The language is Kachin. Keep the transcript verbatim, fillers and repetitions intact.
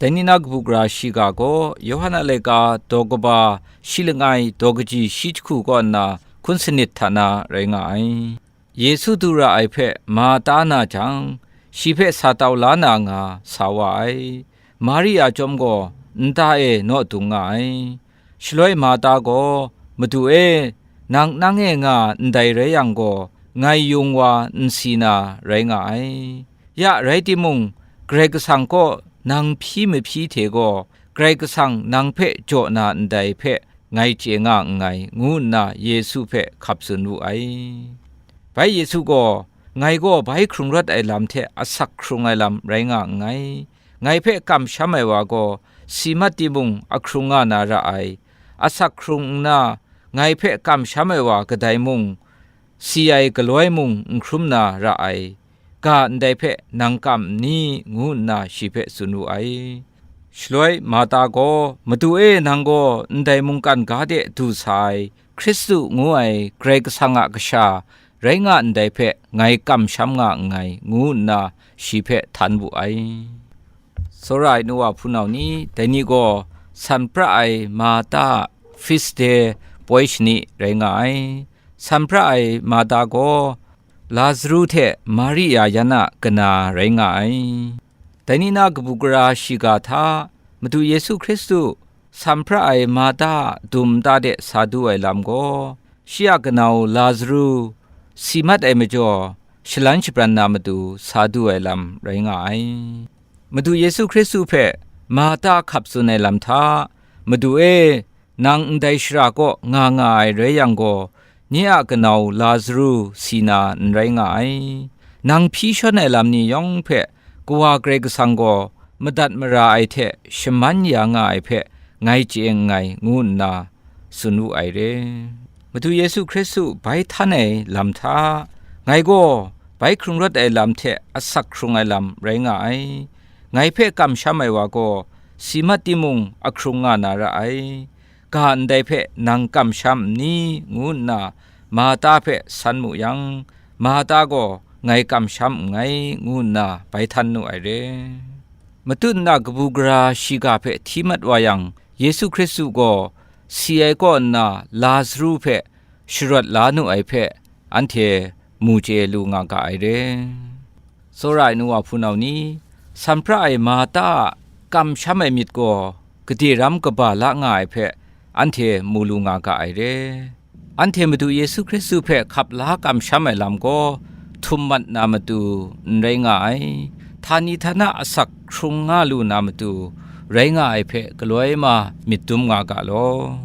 Dai ni na kabu gara shiga gaw Yawhan a laika daw kaba shi langai daw kaji shi jahku kaw nna hkun sanit hta na rai nga ai. Yesu du ra ai hpe Marta na jang, shi hpe sa tau la na nga sa wa ai. Mari a chyawm gaw nta e naw dung nga ai. Shaloi Marta gaw, "Madu e, nang nang e nga ndai rai yang gaw, ngai yung wa n si na rai nga ai. Ya rai timung, Karai Kasang kaw nang hpyi mahpyi hte gaw, Karai Kasang nang hpe jaw na ndai hpe ngai chye nga nngai," ngu nna Yesu hpe hkap tsun wu ai. Bai Yesu gaw, "Ngai gaw bai hkrung rawt ai lam hte asak hkrung ai lam rai nga nngai. Ngai hpe kamsham ai wa gaw, si mat timung ahkrung nga na ra ai. Asak hkrung nna, ngai hpe kamsham ai wa kadai mung, si ai galoi mung n hkrum na ra ai. Ga ndai hpe nang kam n ni?" ngu nna shi hpe tsun wu ai. Shaloi Marta gaw, "Madu e, nang gaw ndai mungkan ga de du sa ai Hkristu ngu ai Karai Kasang a Kasha rai nga ndai hpe ngai kamsham nga nngai," ngu nna shi hpe htan wu ai. Tsawra ai nu wa hpunau ni, dai ni gaw san pra ai Marta a feast day poi shani rai nga ai. San pra ai Marta gaw Lazaru hte Mari a yan a kana rai nga ai. Dai ni na kabu gara shiga hta Madu Yesu Hkristu san pra ai Marta a dum nta de sa du ai lam gaw, shi a kanau Lazaru si mat ai majaw, shalan shabran na matu sa du ai lam rai nga ai. Madu Yesu Hkristu hpe Marta hkap tsun ai lam hta, "Madu e, nang ndai shara kaw nga nga ai rai yang gaw, nye a kanau Lazaru si na n rai nga ai. Nang hpyi shawn ai lam ni yawng hpe Kawa Karai Kasang gaw madat mara ai hte shaman ya nga ai hpe ngai chye nngai," ngu nna tsun wu ai re. Madu Yesu Hkristu bai htan ai lam hta, "Ngai gaw bai hkrung rawt ai lam hte asak hkrung ai lam rai nga ai. Ngai hpe kamsham ai wa gaw, si mat timung ahkrung nga na ra ai. Ga ndai hpe nang kamsham n ni?" ngu nna Marta hpe san mu yang, Marta gaw, "Ngai kamsham nngai," ngu nna bai htan nu ai re. Matut nna kabu gara shiga hpe hti mat wa yang, Yesu Hkristu gaw si ai kaw nna Lazaru hpe sharawt la nu ai hpe anhte mu chye lu nga ga ai re. Tsawra ai nu wa hpunau ni, san pra ai Marta a kamsham ai myit gaw gade ram kaba la nga ai hpe anhte mu lu nga ga ai re. Anhte Madu Yesu Hkristu hpe hkap la kamsham ai lam gaw htum mat na matu n rai nga ai, htani htana asak hkrung nga lu na matu rai nga ai hpe galoi ma myit dum nga ga law.